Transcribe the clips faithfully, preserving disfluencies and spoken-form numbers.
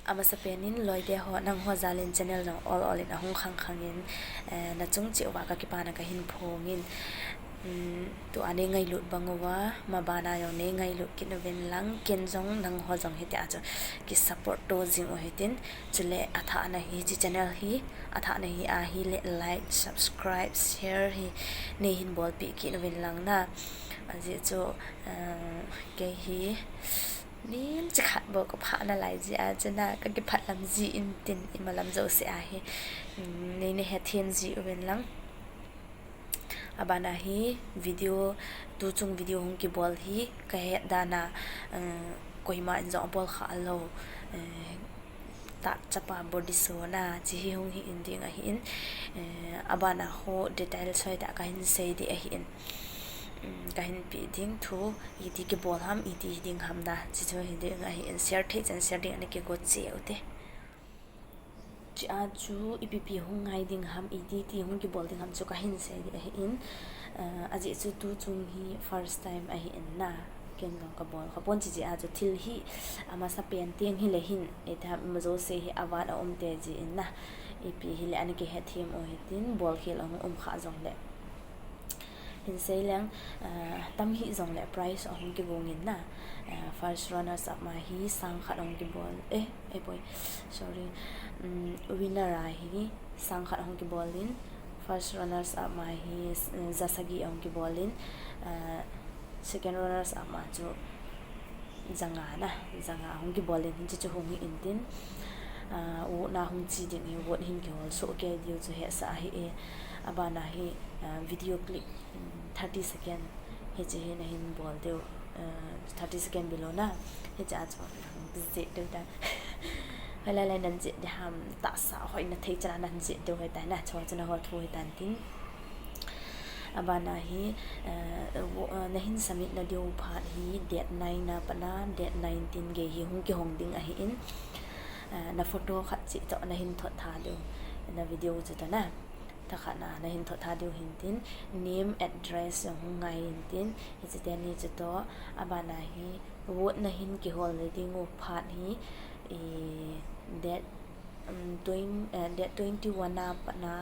Amasapen in loite ho, nangho jal in channel jong ol ol in ahung khang khang in, eh, nachung cheh uva kakipana kahin phong in, um, tua nei ngailut bang uva, mabana jong nei ngailut kit uvin lang, ken jong nangho jong hitia chu kisupport to jing u hitin, chule athah na hiche channel hi, athah na hi ahile like, subscribe, share hi neihin bolpeh kit uvin lang na. Ajeh chu, eh, kei hi, Nin chikhat bou kaphah nalai jeh a chun a kakipah lam jeh in tin imalam jouse a hi, um, neina hethem ji uvin lang. Abana hi video, tuchung video hung kibol hi kahet dan a, uh, koima in jong abol kha lou, uh, tah chapa body show na, chi hi hung hi in ding ahin, eh, abana ho detail soi tah kahin sei ding ahin, um, kahin pe ding thu, iti kibol ham, iti hi ding ham na, chi chu hi ding ahin, share thei chan share ding ana kigo cheh ute. Chi a chu ipi pi hung ngai ding ham, iti ti hung kibol ding ham chu kahin sei ding ahin, eh, ajeh chu tuchung hi first time ahin na. Ken jong kabol kha pon chi jeh a chu thil hi amasapen teng hile hin, iti ham ima jouse hi avat a um te jeh in na. Ipi hile ana kihethem u hitin, bolkhel ahung um kha jongle. Hin sei leng, ah, tam hi jongle prize ahung kigong in na. Ah, first runners up ma hi sang khat ahung kibol, eh, eh, poi, sorry. Um, winner a hi sang khat ahung kibol in, first runners up ma hi, eh, ja sagi ahung kibol in, ah, second runners up ma chu ja nga na, ja nga ahung kibol in, hiche chu hung hi in tin, ah, vote na hung che ding hi, vote hin kihol soh kei diu chu hesah ahi e. Abana hi, ah, video clip, um, thirty second hiche hi nahin bol diu, ah, thirty second below na, hiche a chu jeh diu ta. Hoilai lai nan jeh ding ham, tahsa hoina thei chan a nan jeh diu hoitai na, chu chu naho thu hoitan tin. Abana hi, eh, vo-, eh, nahin submit na diu phat hi date nine a pat na date nineteen gei hi hung kihong ding ahin, eh, na photo khat cheh toh nahin thot tha diu, na video chu toh na. Thakhat na nahin thot tha diu hin tin, name, address jong hung ngai in tin, hiche teni chu toh. Abana hi vote nahin kihol le ding u phat hi, eh, date, um, twen-, eh, date twenty-one a pat na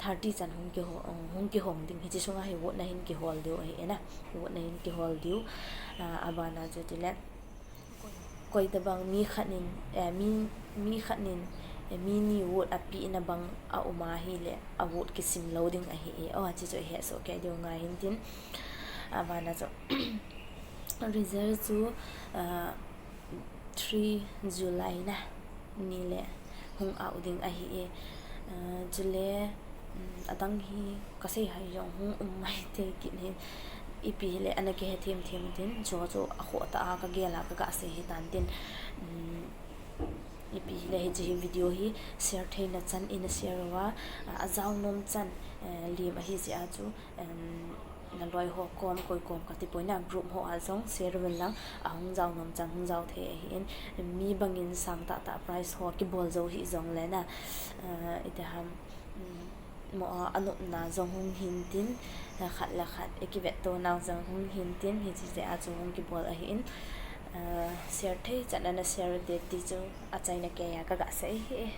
thirty chan hung kiho-, hung kihong ding, hiche sunga hi vote nahin kihol diu ahi e na, vote nahin kihol diu. Ah, abana chu tile, koi tabang mi khat in, eh, mi, mi khat in, eh, mi ni vote apeh na bang aum ahile, a vote kisim lou ding ahi e. O, hiche chu ihet soh kei diu ngai hin tin. Abana chu result chu, ah, three July na ni le hung out ding ahi e. Ah, chule, um, adang hi kasei hai jong hung um mai thei kit hin, ipi hile ana kihethem them tin, chu chu akhoh tah a kagel a kaga sei hitan tin, um, ipi hile hiche hi video hi share theina chan in na share uva, ah, ajao nom chan, eh, lim ahi jeh a chu, um, naloi ho kom, koi kom kati poi na, group ho a jong share uvin lang, ahung jao nom chan hung jao thei ahin, mi bangin sang tah tah prize ho kibol jou hi jongle na, eh, iti ham, um, mo a, anopna jong hung hin tin, eh, khat le khat ikivetto nau jong hung hin tin, hiche jeh a chu hung kibol ahin, eh, share thei chan a na share ute ti chu achaina kei a kaga sei hi.